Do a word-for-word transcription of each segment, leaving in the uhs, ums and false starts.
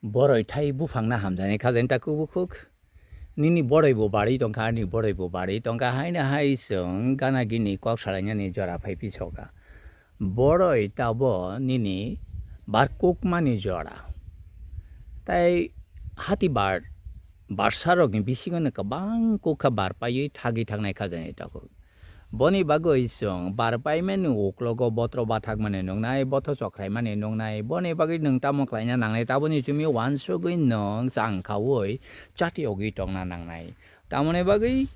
Boroi thai buphangna hamjaknai khajani takhuk bukhuk. Nini boroi bo barwi tongkha, ani boroi bo barwi tongkha, haino hai chwng gana gini kok salainani jora phai pisoka. Boroi tabo nini bar kukmani jora. Tai hati bar, barsarokni bisingono kwbang kukha bar paiwi thagwi thangnai khajani takhuk. Boni bagwi chwng bar paimani uklogo botro bathakmani nungnai, botho chokhraimani nungnai. Boni bagwi nwng tamo khlaina nangnai? Taboni chumi uansugwi nwng changkhaui chatiyogwi tongna nangnai. Tamoni bagwi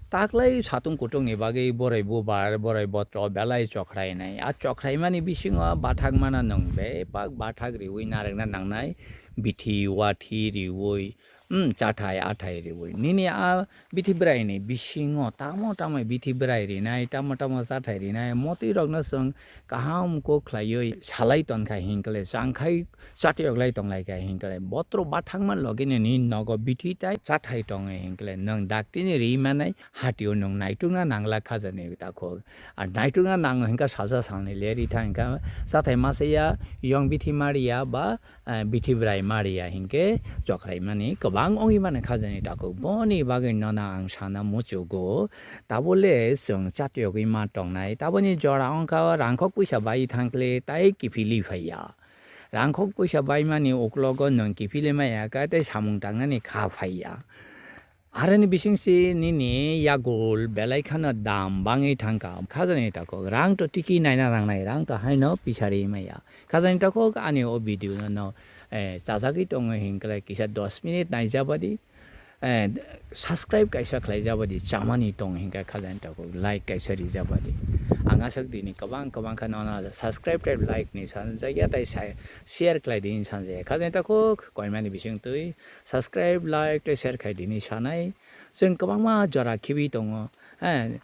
taklai satung kutungni bagwi boroi bubar, boroi botro belai chokhrainai. A chokhraimani bisingo bathakmano nwng bebak bathak riui narwkna nangnai, bithi wathi riui, hmm, chathai athai riui. Nini a bithi bwraini bisingo tamo tamo bithi bwrai rinai, tamo tamo chathai rinai, motwi rokno chwng kaham kok khlaiwi salai tonkha hinkhe le, changkhai chatiyok lai tonglaikha hinkhe le, botro bathakma logi nini nogo bithi tai chathai tongo hinkhe le, nwng daktini ri manai hatio nwng naitukna nangla khajani takhuk. A naitukna nango hinkhe salsa salni le ri thang hinkhe chathai masa ya, yong bithi mariya ba, eh, bithi bwrai mariya hinkhe chokhraimani kwbang wngwi mano khajani takhuk. Boni bagwi nono ang sana muchugo, tabole chwng chatiyogwi ma tongnai, taboni jora wngkha rangkhok puisa bai thangkle tai kiphilwi phaiya. Rangkhok puisa baimani uklogo nwng kiphilwi maya kha tei samung tangnani kha phaiya. Aroni bisingsi nini yagul belai kheno dam bangwi thangkha. Khajani takhuk, rang to tiki naina nangnai, rang to haino pisari maya. Khajani takhuk, ani o video no, no, eh, chajagwi tongo hinkhe kisa dos minute naijabadi, eh, subscribe kaisa khlaijabadi, chamani tong hinkhe khajani takhuk, like kaisa rijabadi. Ang aswk dini kwbang kwbang khe nono subscribe tei like ni sanjakya tei sa-, share khlai di hinwi sanjakya. Khajani takhuk, koimani bisingtwi subscribe, like tei share khai dini sanai. Chwng kwbangma jora khibi tongo, eh,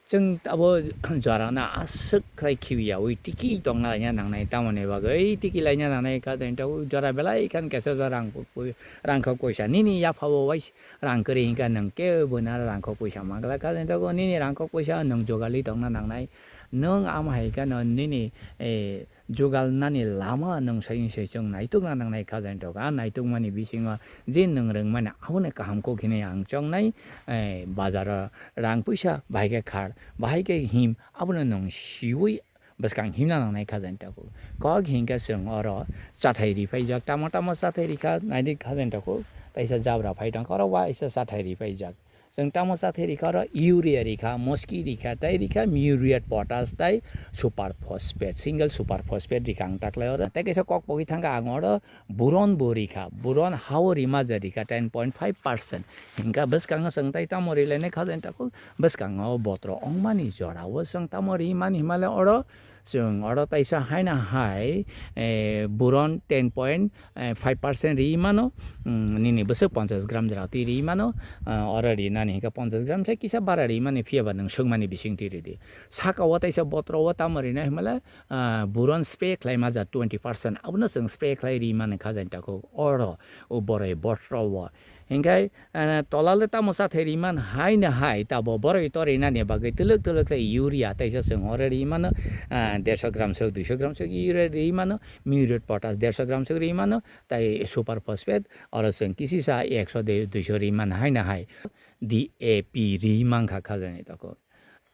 chwng abo jorano aswk khlai khibiyaui tiki tongna laina nangnai, tamoni bagwi tiki laina nangnai kha, chwng tabuk jora belai khan kesa jora rang pu-, pu-, rangkhok puisa nini yaphao wais rang kwrwi hinkha, nwng kebo naro rangkhok puisa mangla kha, chwng tabuk nini rangkhok puisa nwng jogalwi tongna nangnai, nwng ama hai khano nini, eh, jugalnani lama nwng sai se chwng naitukna nangnai kha jani tok. A naitukmani bisingo je nwng rwngmani abono kaham kok hinwi ang chongnai, eh, bazaro rang puisa bahai khe khar, bahai khe him, abono nwng siui bwskang himna nangnai kha jani tok. Kok hinkhe chwng oro chathai ri paijak, tamo tamo chathai rikha naidi kha jani tok, taisa jabra phai tongkha oro waisa chathai ri paijak. Chwng tamo chathai rikha oro urea rikha, moski rikha, tei rikha muriate potash tei super phosphate, single super phosphate rikha ang taklai oro. Tei kaisa kok pogwi thangkha ang oro boron bo rikha, boron hao rima je rikha ten point five percent. Hinkha bwskango chwng tei tamo rilainai kha jani takhuk, bwskango botro wngmani jorao chwng tamo rimani hinmale oro chwng oro taisa haino hai, eh, boron ten point five percent ri mano, mm, nini bwswk ponchash gram jora twi ri mano, ah, oro rinani hinkhe ponchash gram khe kisa bara ri mani, phiyaba nwng swngmani bising twi ridi. Saka o taisa botro o tamo rinai hinmale, ah, boron spray khlai ma ja twenty percent, abono chwng spray khlai ri mani kha jani takhuk oro o boroi botro o. Hinkhe, ah, tola le tamo chathai ri man hai na hai, tabo boroi to rinani bagwi twlwk twlwk khe urea taisa chwng oro ri mano, ah, dersho gram sok, duisho gram sok urea ri mano, muriate potash dersho gram sok ri mano, tai super phosphate oro chwng kisisa ekso de duisho ri man hai na hai, D A P ri mankha kha jani takhuk.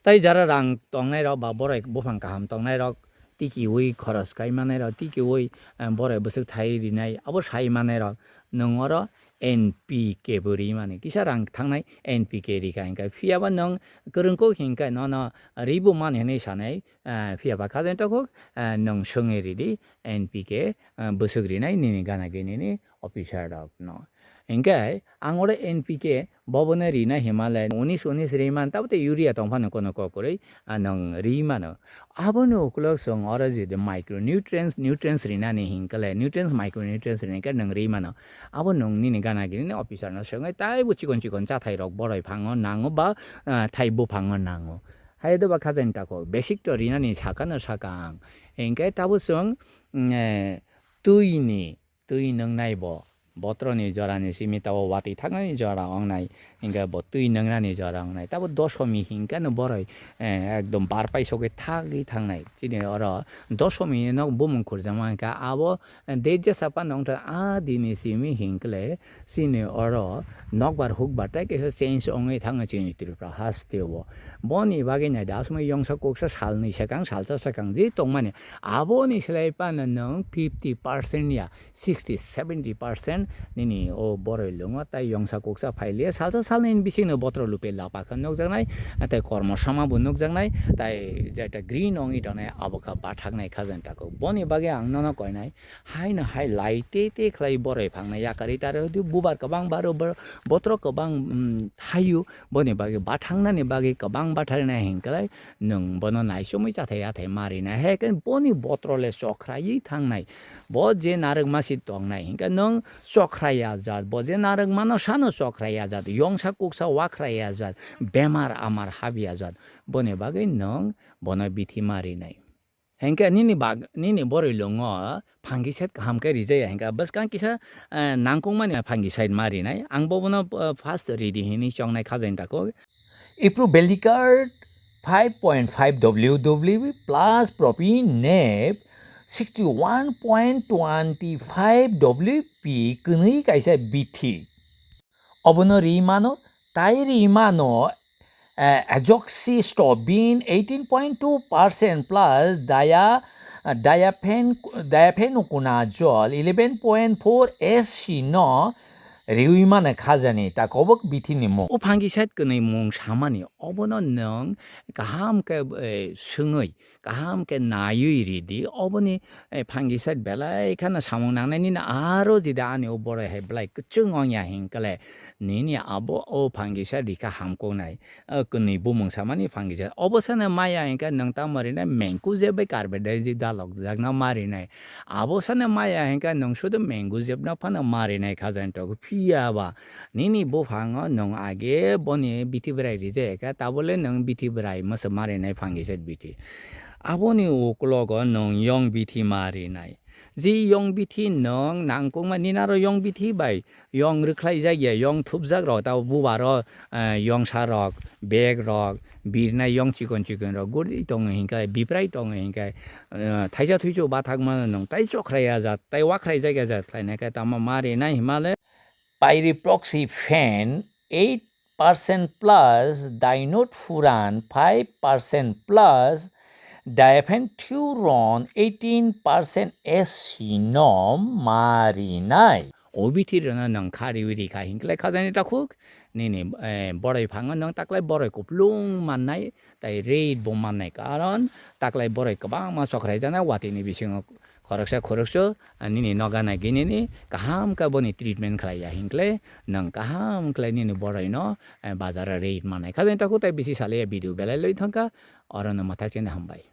Tai jara rang tongnai rok ba borok buphang kaham tongnai rok tikiui khoros kai manai rok, tikiui, eh, borok bwswk thai rinai abo sai manai rok nwng oro N P K bo ri mani, kisa rang thangnai N P K rikha hinkhe, phiyaba nwng kwrwngkuk hinkhe nono ribo man hinwi sanai, eh, phiyaba kha jani takhuk, eh, nwng swngwi ridi N P K, eh, bwswk rinai nini gana gini ni officer rok no. Hinkhe ang oro N P K bobono rina himale unis unis ri man, tabuk tei urea tongphano kono kokrwi, ah, nwng ri mano. Aboni ukulok chwng oro jodi micronutrients, nutrients rinani hinkhe le, nutrients, micronutrients rinai khe nwng ri mano. Abo nwng nini gana gini ni officer no swngwi taibo chikon chikon chathai rok boroi phango nango ba, ah, thai buphango nango. Hai doba kha jani takhuk, basic to rinani sakano saka ang. Hinkhe tabuk chwng, mm, eh, twi ni twi nwngnai bo, Botroni jorani simi tabo watwi thaknani jora wngnai, hinkhe bo twi nwngnani jora wngnai. Tabo dosomi hinkhe no boroi, eh, ekdom bar paisogwi thagwi thangnai. Chini oro dosomi no bumung khurjakma hinkhe abo, eh, date jesa phano wngkha a dini simi hinkhe chini oro nokbar hukbar tai kaisa change wngwi thangwi chini Tripura hasteo. Boni bagwi naidi asomoi yongsa kuksa salni swkang salsa swkang je tongmani aboni slai phano nwng fifty percent ya sixty seventy percent nini o boroi lungo, tai yongsa kuksa phailiya, salsa salnini bisingno botro lupe lapa khe nukjaknai, tai kormo sama bo nukjaknai, tai jeta green wngwi tongnai abo khe bathaknai kha jani takhuk. Boni bagwi ang nono koinai, haino hai lai te te khlai boroi phangnai yakarwi taro di bubar kwbang baro bor-, botro kwbang, mm, thaio, boni bagwi bathangnani bagwi kwbang batharnai hinklai nwng bono naisomwi chathai yathai marinai, hai khe boni botro le chokhraiwi thangnai. Bo je narwkma si tongnai, hinkhe nwng chokhraiya jat, bo je narwkmano sano chokhraiya jat, yongsa kuksa wakhraia jat, bemar amar habya jat, boni bagwi nwng bono bithi marinai. Hinkhe nini bag-, nini boroi lungo fungicide kaham khe rijaya hinkhe bwskang kisa, eh, nangkukmani fungicide marinai. Ang bo bono, eh, first ridi hinwi chongnai kha jani takhuk. Ipru Beldicard five point five W W plus Propinep sixty one point twenty five W P kwnwi kaisa bithi. Obono ri mano, tai ri mano, eh, azoxystrobin eighteen point two percent plus dia-, diaphen-, diaphenoconazole eleven point four S C no riwi mano kha jani takhuk bithi ni mung. O fungicide kwnwi mung samani obono nwng kaham khe, eh, swngwi, kaham khe naiwi ridi. Oboni, eh, fungicide belai kheno samung nangnai, nini aro jodi ani o boroi hai belai kwchwng wngya hinkhe le, nini abo o fungicide rikha hamkuknai. O kwnwi bumung samani fungicide. Obo sano maya hinkhe nwng tamo rinai mancozeb bai carbendazole dalokjakno ma rinai. Abo sano maya hinkhe nwng sudu mancozeb no phano ma rinai kha jani takhuk. Phiya ba nini buphango nwng age boni bithi bwrai rijaya khe, tabole nwng bithi bwrai mwsa ma rinai fungicide bithi. Aboni uklogo nwng yong bithi ma rinai. Je yong bithi nwng nangkukma nini aro yong bithi bai yong rwkhlaijakya, yong thupjak rok, tabo bubaro, eh, yongsa rok, bag rok, birnai yong chikon chikon rok guri tongo hinkhe, biprai tongo hinkhe, eh, thaisa thuisu bathakmano nwng tai chokhraiya jat, tai wakhraijak ya jat khlainai khe tamo ma rinai himale. Pyriproxyfen eight percent plus, dinorphuran five percent plus, diaphenturon eighteen percent S C no ma rinai. O bithi rwno nwng kha riwi rikha hinkhe le kha jani takhuk, nini, eh, boroi phango nwng taklai boroi kuplung mannai, tai rate bo mannai, karon taklai boroi kwbangma chokhraijaknai watwi ni bisingo khoroksa khoroksa, ah, nini noga nai gini ni kaham khe boni treatment khlaiya hinkhe le nwng kaham khlai nini boroi no, eh, bazar o rate mannai. Kha jani takhuk tai bisi salaiya video belai loi thangkha, oro no mwthak chini hambai.